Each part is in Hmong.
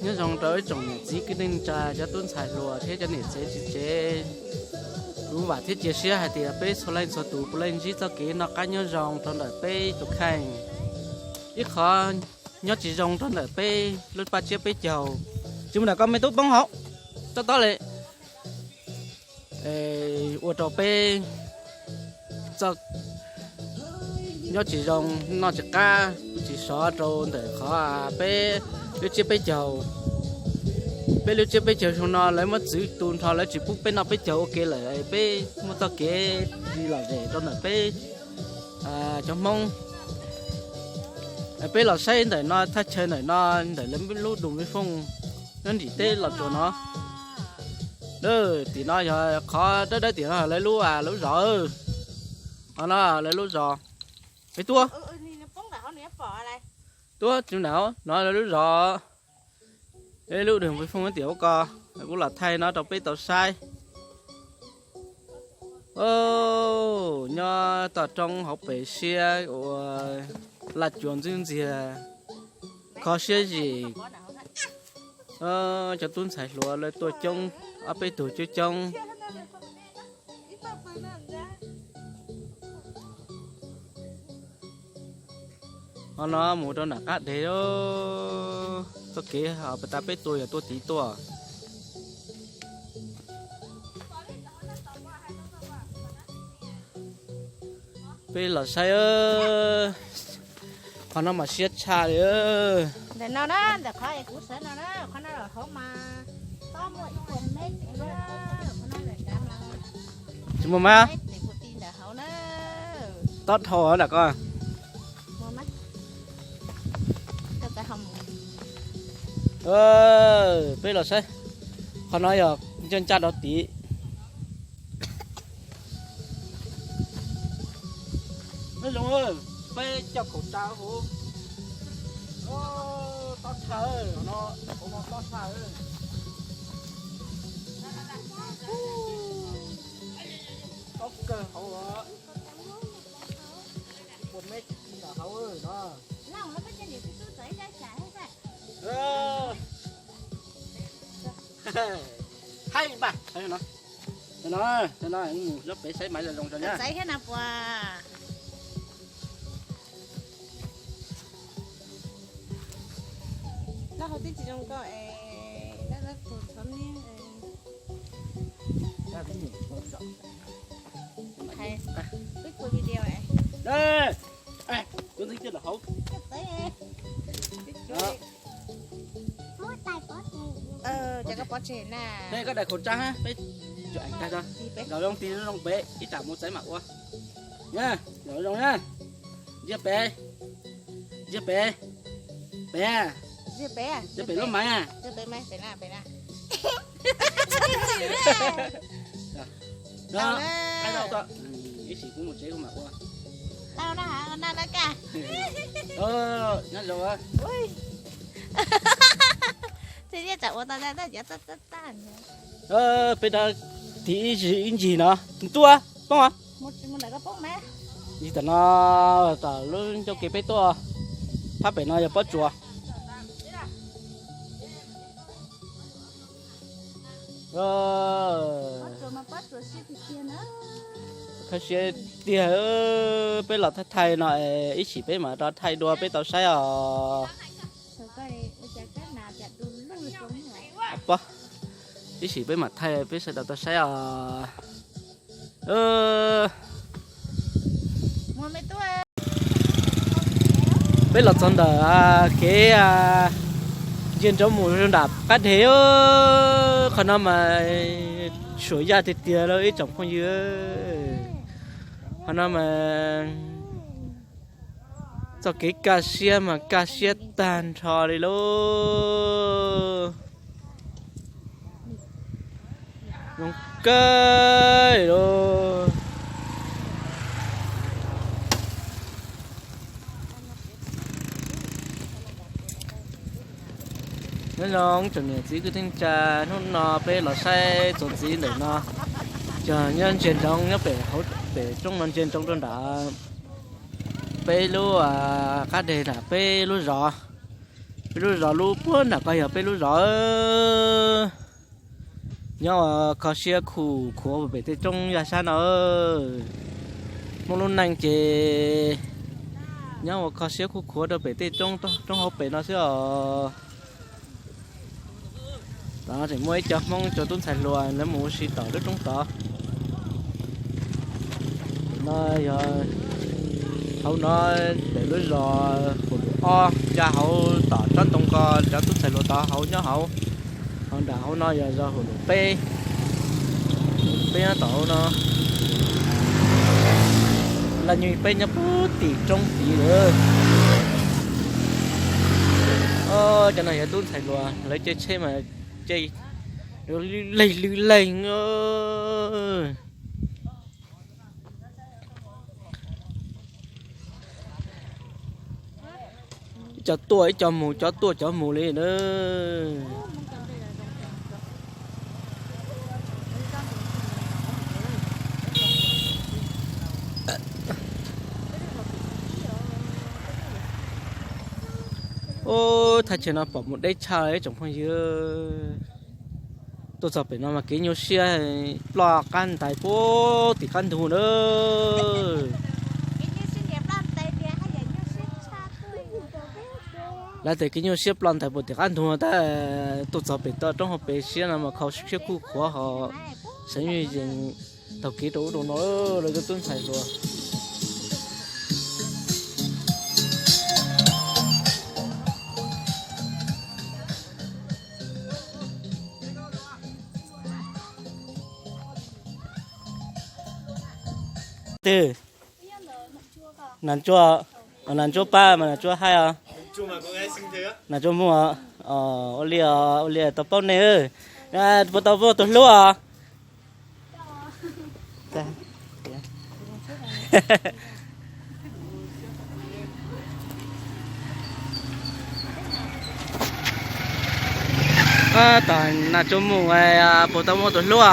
Nyob zoo rau ib tsoom niam txiv kwv tij neej tsa, cov tub ntxhais hluas thiab cov niam tsev txiv tsev. Kuv vam thiab cia siab hais tias peb txhua leej txhua tus puav leej ntsib txoj kev noj qab nyob zoo rau ntawm peb tus kheej. Ib qho nyob tsis zoo rau ntawm peb lub paj tsiab peb caug, tsis muaj nram koj me tub poob hauv, tob tob li. Ua rau peb txoj nyob tsis zoo, noj tsis qab tsis sov rau ntawm qhov peb lub tsiab peb caug. Peb lub tsiab peb caug xyoo no lawv muab txwv tu nrho, lawv tsis pub peb noj peb caug ua ke lawm, peb muaj txoj kev tsis lom zem rau ntawm peb cov Hmoob. Peb los saib ntawm no, thaj chaw ntawm no, ntawm lawv lub dum me fooj nyob nrim teb los tsuas no. Tim no yog qhov dawb dawb tim no lawv lub, lub zos. Qhov no lawv lub zos. Tuab, tuab tus na, no lawv lub zos. Lub dum me fooj tiam ub ko, kuv los thaij no rau peb tau saib. Nyob toj roob hauv pes siab uas laj cuas ntxwb ntxiag, kho siab zim. Cov tub ntxhais hluas lawv tuaj coob, ob peb tug coob coob. Qhov no mus rau nram qab deg, txoj kev ho pas tas peb tuaj yog tuaj tid tuaj. Peb los saib, qhov no mas siab tshaj li. Ntawm no na, ntawm qhov kuv sawv no na, qhov no los hauv mas tob muaj ib puas mev. Tsis muaj mas tob dhau nram ko. Peb los saib, qhov no yog ncaj ncaj rau tid. Nyob zoo, peb coj khaum tsa hauv. Tob tshaj no, hauv no tob tshaj. Tob kawg hauv os. Ib puas mev ntawm hauv no. Haib npaj no, no, no mus pem saib mas zoo zoo na. Txaiv thiab no puas? Lawv hauv twb tsis zoo ko es lawv tus txhob niab. Peb kuj video. Kuv ntxeev kiag ntawm hauv. Ces koj pov tseg na. Peb koj daim khaum tsa, peb tsuam eev tag tso. Zaum zoo tig zoo pem, ib tsam mus txaiv mam ua. Zaum zoo na. Ntsia pem, ntsia pem, pem, ntsia pem lub maiv. Ib sim kuv mus tsev kuv mam ua. Nyob zoo. Peb rov tig ib ncig no, tuaj poob. Ib tam no tom lub ncauj kev peb tuaj, phab pem no yog pob tsuas. Kho siab tiag, peb los thaij thaij no, ib sim peb mam rov thaij dua peb tau saib os. Ib sim peb mam thaij peb sawv daws tau saib os. Peb los txog ntawm kev ntsia nraud mus nram qab deg, qhov no mas suam yaj tiag tiag lauj ib tsoom phooj ywg. Qhov no mas txoj kev kaj siab mas kaj siab tag nrho li lauj. Zoo kawg li lauj. Nyob zoo tsoom niam txiv kwv tij neej tsa, hnub no peb los saib txuas ntxiv ntawm no, cog nyob ntsia ntsoov nyob pem hauv pem roob no ntsia ntsoov rau nram peb lub qab deg nram peb lub zos. Peb lub zos lub puag nram ko yog peb lub zos. Nyob ua kho siab khuj khuav pem tej roob yaj sab no. Muaj lub neej ces nyob ua kho siab khuj khuav rau pem tej roob, roob hauv pes no xwb os. Tseem muaj ib co Hmoob, cov tub ntxhais hluas lawv mus ua si tom lub roob tod. No yog hauv no, pem lub zos Hum Lum ob ncaj hauv tom tsob ntoo ko, cov tub ntxhais hluas tod hauv nyob hauv. Ho nram hauv no yog zos Hum Lum peb, peb nyob tom hauv no. Laj nyug peb nyob puag tim roob tid lawm. Cov no yog tub ntxhais hluas lawv caij tsheb mas caij lwj leeg lwj leeg. Ib co tuaj ib co mus, cov tuaj cov mus li na. Ub, thaj chaw no pom mus deb tshaj ib tsoom phooj ywg. Tuaj txog pem no mas kev nyuaj siab ploj qab ntais puag tim qab ntug na. Lawv tias kev nyuaj siab ploj ntais puag tim qab ntug tab tuaj txog pem toj roob hauv pes siab no mas kho siab khuj khuav ho seev yees taug kev rau ub rau no lawv cov tub ntxhais hluas. Twg? Nas Ntsuab, Nas Ntsuab pab mas Nas Ntsuab haib os. Nas Ntsuab Muaj, ua li, ua li tau paub nej. Puas tau muaj tus hlub os? Tom Nas Ntsuab Muaj puas tau muaj tus hlub?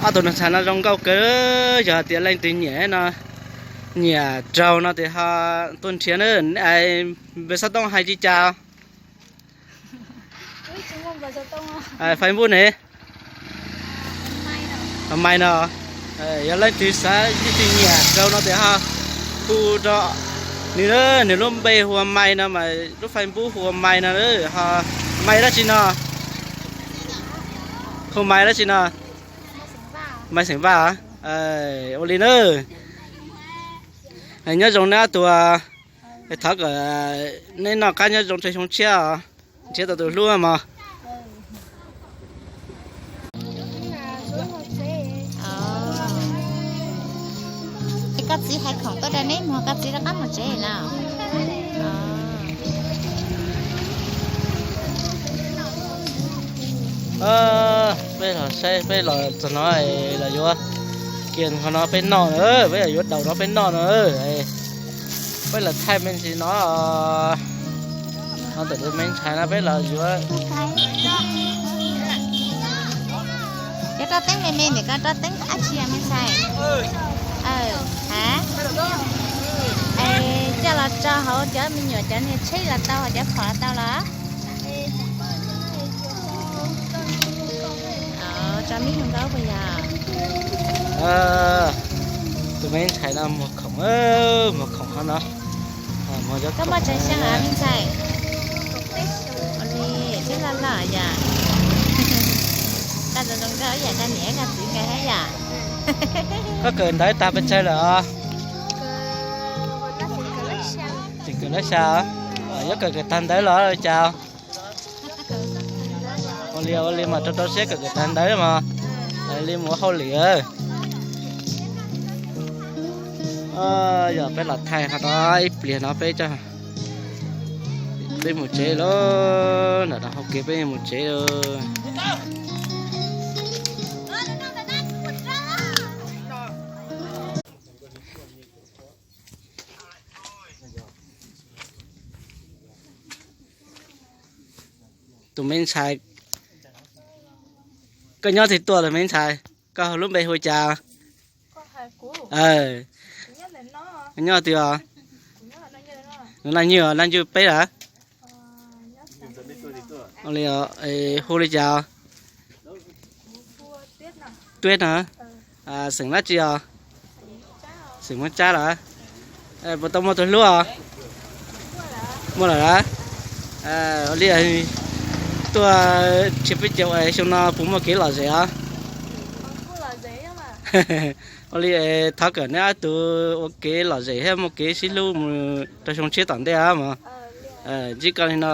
Ob tug nus txhais no zoo nkauj kawg, yog tias leej twg nyiam no, nyiam raug no tias ho tuaj nrhiav na. Npe xov tooj hais li cas? Facebook ne? Mai no, yog leej twg xav, leej twg nyiam raug no tias ho hu rau nws, nws lub npe hu ua Mai no mas lub Facebook hu ua Mai no, ho Mai dab tsi no? Hu Mai dab tsi no? Mai xeem Vaj. Ua li na. Nyob zoo neb ob tug, thov kom neb noj qab nyob zoo rau xyoo tshiab os, nrhiav tau tus hlub mog. Es koj txiv hais khoom tuaj rau neb muag, koj txiv rov qab mus tsev lawm. Peb los saib, peb los txog no los yuav kiag qhov no peb noj na, peb los yuav daus no peb noj na. Peb los thaij me ntsis no, no ntawm tus me ntxhais no peb los yuav. Yuav roj teeb me me ntawm ko, roj teeb dab tsi me ntxhais? Ha, coj los tso hauv cov me nyuam cov niag tsheb los tau, cov phom los tau los? Tso me nyuam nkauj puas yog? Tus me ntxhais no muag khoom, muag khoom qhov no. Koj muaj tsev xyoo me ntxhais? Ua li, twb loj loj yom. Koj zoo zoo nkauj ib yam koj niam koj txiv nkawd thiab yom. Koj kawm ntawv tag pes tsawg lawm os? Tseem kawm lab xya. Yuav kawm kawm tag ntawv los cas? Ua li, ua li mas rau rau siab kawm kawm tag ntawv mas li mus ua hauj lwm. Yog peb los thaij qhov no ib pliag no peb, peb mus tsev lawm, nram no hauv kev peb mus tsev lawm. Tus me ntxhais, koj nyob twg tuaj tus me ntxhais? Koj lub npe hu cas? Nyob twg os? Laj Nywj, Laj Nywj peb lawm. Ua li, hu li cas? Tuab no. Xeem dab tsi os? Xeem Muab Tsab los? Puas tau muaj tus hlub os? Muaj lawm a. Ua li, tuaj txhia peb caug xyoo no puas muaj kev lom zem os? Ua li, thov kom neb ob tug ua kev lom zem thiab muaj kev sib hlub mus rau xyoo tshiab tom ntej os mog. Ntsib koj li no.